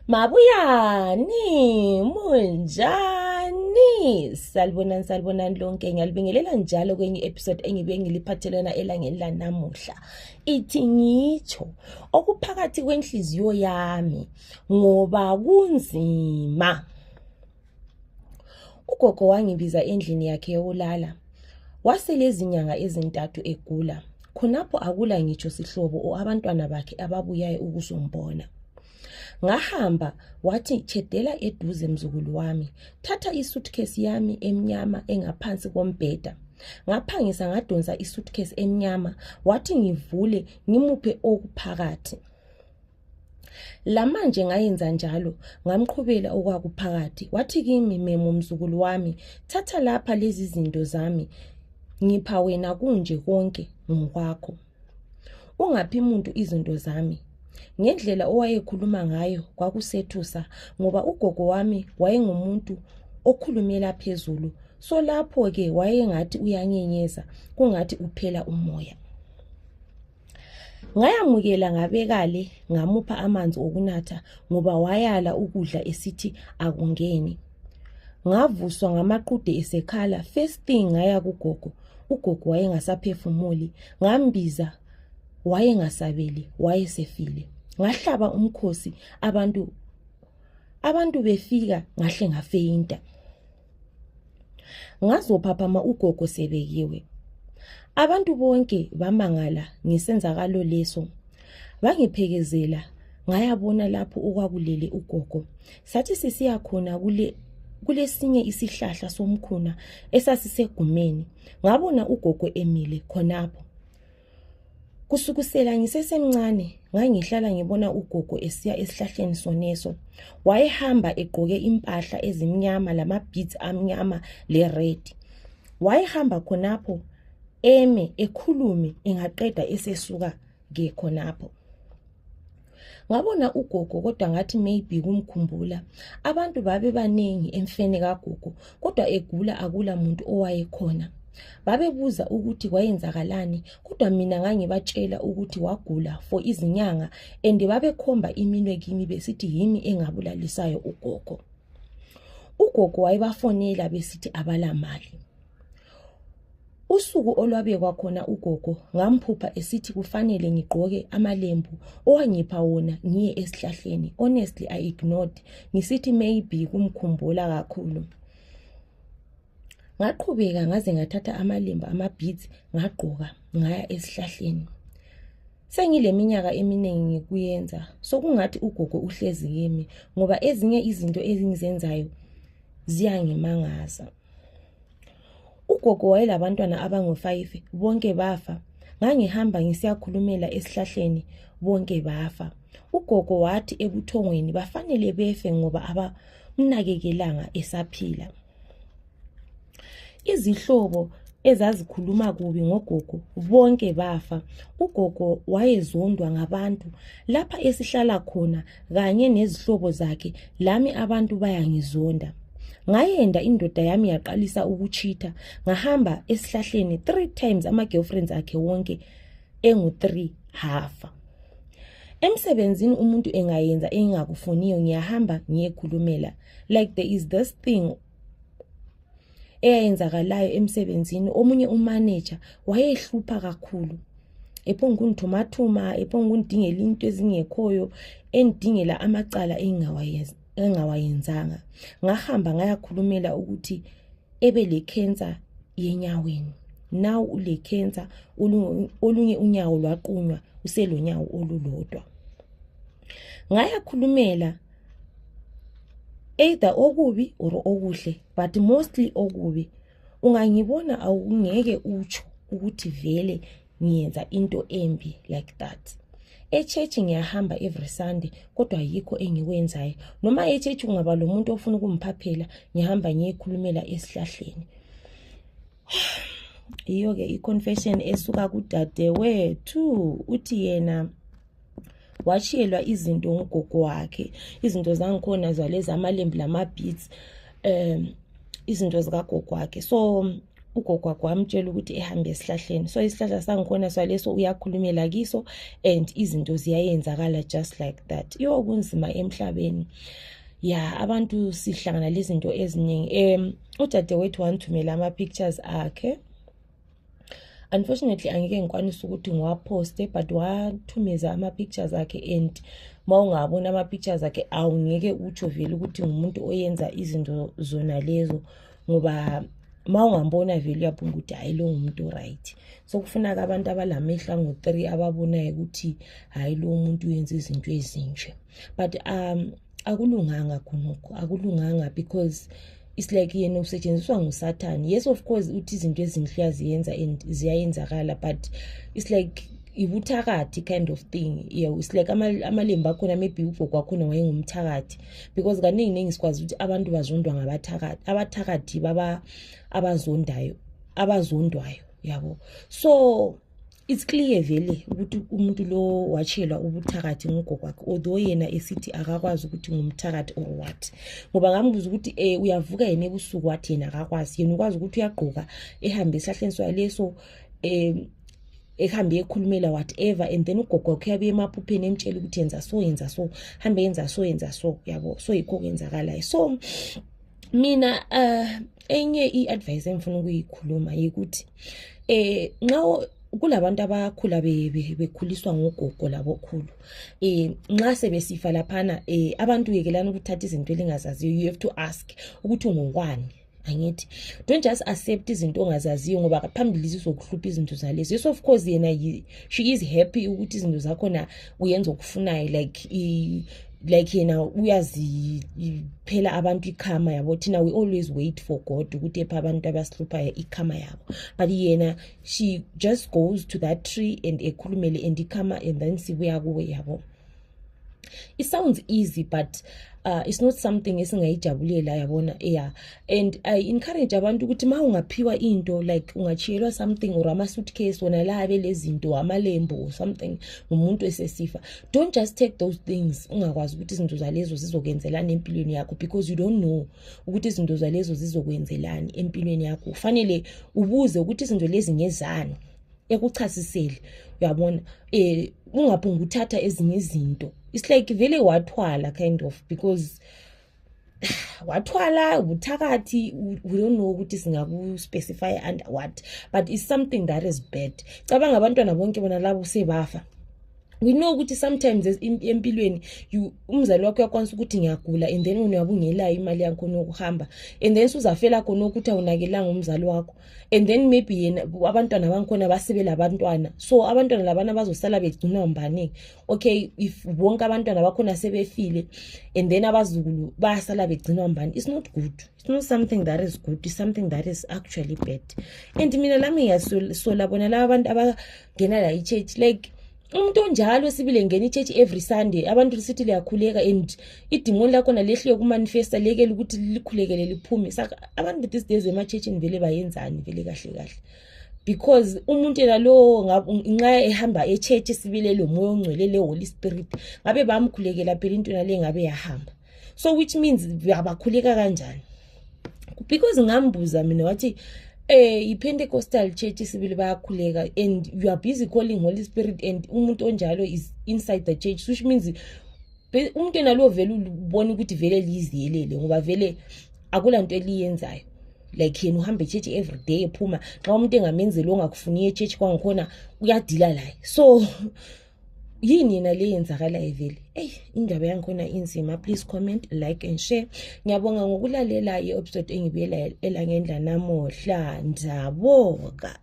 Mabuyani, munjani? Salibonani lonke. Ngiyalibingelela njalo kwenye episode engibuye ngiliphathelana elangeni lanamuhla. Ithi ngitsho okuphakathi kwenhliziyo yami ngoba kunzima. Ugogo wangibiza endlini yakhe yokulala. Waselezi nyanga ezintathu egula. Khonapho akula ngitsho sihlobo abantwana bakhe ababuyayo ukuzombona. Ngahamba wathi tshedela eduze mzukulu wami, thatha isuitcase yami emnyama engaphansi kombheda. Ngaphangisa ngadonsa isuitcase emnyama, wathi ngivule ngimuphe okuphakathi. Lamanje ngayenza njalo, ngamqhubela okwakuphakathi. Wathi kimi, memo mzukulu wami, thatha lapha lezi zinto zami, ngipha wena kunje konke ngokwakho. Ungaphi umuntu izinto zami. Ngendlela owayekhuluma ngayo kwakusethusa ngoba ugogo wami wayengumuntu okhulumela phezulu, so lapho ke wayengathi uyanyenyeza, kungathi uphela umoya. Ngayamukela ngabekale, ngamupha amanzi okunatha ngoba wayala ukudla esithi akungeni. Ngavuswa ngamaqude esekhala, first thing ngaya kugogo. Ugogo wayengasaphefumuli, ngambiza, wayengasabeli, wayesefile. Ngahlaba umkhosi, abantu befika, ngahle ngafeyinta. Ngazophaphama ugogo sebekiwe. Abantu bonke bamangala ngesenzakalo leso. Bangiphekezela, ngayabona lapho okwakulele ugogo. Sathi sisiya khona kulesinye isihlahla somkhuna esasisegumeni. Ngabona ugogo emile khonapho. Kusukusela ngisesemncane, ngangihlala ngibona ugogo esiya esihlahleni soneso. Wayehamba egqoke impahla ezimnyama lama-beads amnyama le-red. Wayehamba khonapho, eme ekhulume engaqeda esesuka ke khonapho. Ngabona ugogo kodwa ngathi maybe kumkhumbula. Abantu babe baningi emfeni kagogo, kodwa egula akula muntu owayekhona. Babebuza ukuthi kwayenzakalani, kodwa mina ngangibatshela ukuthi wagula for izinyanga and babekhomba iminwe kimi besithi yimi engabulalisayo ugogo. Ugogo wayebafonela besithi abalamali. Usuku olwabekwa khona ugogo ngamphupha esithi kufanele ngigqoke amalembu owangipha wona ngiye esihlahleni. Honestly I ignored, ngisithi maybe kumkhumbula kakhulu. Ngaqhubeka ngaze ngathatha amalembu ama-beads ngagqoka ngaya esihlahleni. Sengile minyaka eminingi ngikuyenza, so kungathi ugogo uhlezi kimi ngoba ezinye izinto ezingizenzayo ziyangimangaza. Ugogo wayelabantwana abangu-5, bonke bafa. Ngangihamba ngisiyakhulumela esihlahleni, bonke bafa. Ugogo wathi ebuthongweni bafanele befe ngoba abamnakekelanga esaphila. Izihlobo ezazikhuluma kubi ngogogo bonke bafa. Ugogo wayezondwa ngabantu lapha esihlala khona kanye nezihlobo zakhe, lami abantu bayangizonda. Ngayenda indoda yami yaqalisa ukuchitha, ngahamba esihlahleni 3 times ama-girlfriends akhe wonke engu-3 hafa. Emsebenzini umuntu engayenza engakufuniyo ngiyahamba ngiyekhulumela. Like there is this thing eyayenzakalayo emsebenzini. Omunye umanager wayehlupha kakhulu, ephongungithumathuma, ephongungidingela into ezingekhoyo, endingela amacala engawayenzanga. Ngahamba ngayakhulumela ukuthi ebele cancer yenyaweni. Now ule cancer, olunye unyawo lwaqunywa, uselonyawo olulodwa. Ngayakhulumela either okubi or okuhle, but mostly okubi. Ungangibona awungeke utsho ukuthi vele ngiyenza into embi like that. Echurch ngiyahamba every Sunday, kodwa yikho engikwenzayo. Noma echurch ungaba lo muntu ofuna ukumphaphela, ngihamba ngiyekhulumela esihlahleni. Iyo ke i-confession esuka kudade wethu, uthi yena washiyelwa izinto ngogogo wakhe. Izinto zangikhona zalezi amalembu lama-beads, izinto zikagogo wakhe. So ugogo wakhe wamtshela ukuthi ehambe esihlahleni. So isihlahla sangikhona swaleso uyakhulumela kiso and izinto ziyayenzakala just like that. Kunzima emhlabeni. Ya, abantu sihlangana lezinto eziningi. Udadewethu wanthumela ama-pictures akhe. Unfortunately angeke ngikwanise ukuthi ngiwaposte, but wathumeza ama-pictures akhe, and mawungabona ama-pictures akhe awungeke utsho vele ukuthi ngumuntu oyenza izinto zona lezo, ngoba mawungambona vele uyabona ukuthi hayi lo ngumuntu right. So kufuneka abantu abalamehlo angu-3 ababonayo ukuthi hayi lo muntu uyenza izinto ezinje. But akulunganga khonokho, akulunganga, because it's like yena usetshenziswa nguSathane. Yes, of course uthi izinto ezinhle uyaziyenza and ziyayenzakala, but it's like ibuthakathi kind of thing. Yeah, it's like amalembu akhona, maybe ugogo wakhona wayengumthakathi, because kaningi sikwazi ukuthi abantu bazondwa ngabathakathi. Abathakathi baba abazondwayo, yabo. So it's clear vele ukuthi umuntu lo watshelwa ubuthakathi ngugogo wakhe, although yena esithi akakwazi ukuthi ngumthakathi or what. Ngoba ngambuza ukuthi uyavuka yena ebusuku, wathi yena akakwazi. Yena ukwazi ukuthi uyagqoka ehambe esihlahleni swaleso ehambe ekhulumela whatever, and then ugogo wakhe uyabe emaphupheni emtshela ukuthi yenza so, hambe yenza so, yabo. So yikho kwenzakalayo. So mina enye i-advice engifuna ukuyikhuluma yikuthi nxa kulabantu abakhula bekhuliswa ngogogo labokhulu, nxa sebesifa laphana, abantu yekelana ukuthatha izinto elingazaziyo. You have to ask ukuthi ungowani. Angithi don't just accept izinto ongazaziyo, ngoba phambili zizokuhlupha izinto zalezo. Yes, of course yena she is happy ukuthi izinto zakho na uyenza okufunayo, like yena uyaziphela abantu ikhama yabo. Thina we always wait for God ukuthi epha abantu abasihluphayo ikhama yabo, but yena she just goes to that tree and ekhulumele and ikhama, and then sibuya kuwe, yabo. It sounds easy, but it's not something esingayijabulela, yabona. Yeah, and I encourage abantu ukuthi ma ungaphiwa into, like ungachiyelwa something or ama-suitcase wona la abelezinto, amalembu or something, ngumuntu esesifa, don't just take those things ungakwazi ukuthi izinto zalezo zizokwenzelana empilweni yakho, because you don't know ukuthi izinto zalezo zizokwenzelana empilweni yakho. Ufanele ubuze ukuthi izinto lezi ngezani, ekuchasisele, uyabona. Ungaphunga uthatha ezinye izinto. It's like vele wathwala kind of, because wathwala ubuthakathi, we don't know ukuthi singaku specify under what, but it's something that is bad. Cabanga abantwana bonke bona labo sebafa. We know ukuthi sometimes empilweni umzali wakho uyakwanisa ukuthi ngiyagula, and then wena uyabungela imali yakho nokuhamba, and then uzafela khona ukuthi awunakelanga umzali wakho, and then maybe yena abantwana bankhona basebela abantwana. So abantwana labana bazosala begcina mbani? Okay, if bonke abantwana bakhona sebefile and then abazukulu basala begcina mbani, it's not good. It's not something that is good. It's something that is actually bad. And mina lami yasola bona laba abantu abangena la ichurch, like umuntu onjalo sibile ngena ichurch every Sunday, abantu sithi liyakhuleka and idimoni lakho nalehle kumanifesta lekele ukuthi likhulekele liphume. Saka abantu these days ema-church vele bayenzani vele kahle, because umuntu yena lo nxa ehamba e-church sibile lo moya ongcwele le Holy Spirit ngabe bamkhulekela phela into nale ngabe yahamba. So which means abakhuleka kanjani? Because ngambuza mina wathi i-Pentecostal church sibili bayakhuleka, and you are busy calling Holy Spirit, and umuntu onjalo is inside the church, which means umuntu nalo vele ubona ukuthi vele liziyelele, ngoba vele akulanto eliyenzayo. Like yena uhamba e-church every day ephuma, xa umuntu engamenzeli ongakufuni e-church kwangikhona uyadila laye. So yini yena le yenzakalayo vele? Indaba yangikhona inzima. Please comment, like and share. Ngiyabonga ngokulalela i-episode engibuyela elangendla namohla. Ndabonga.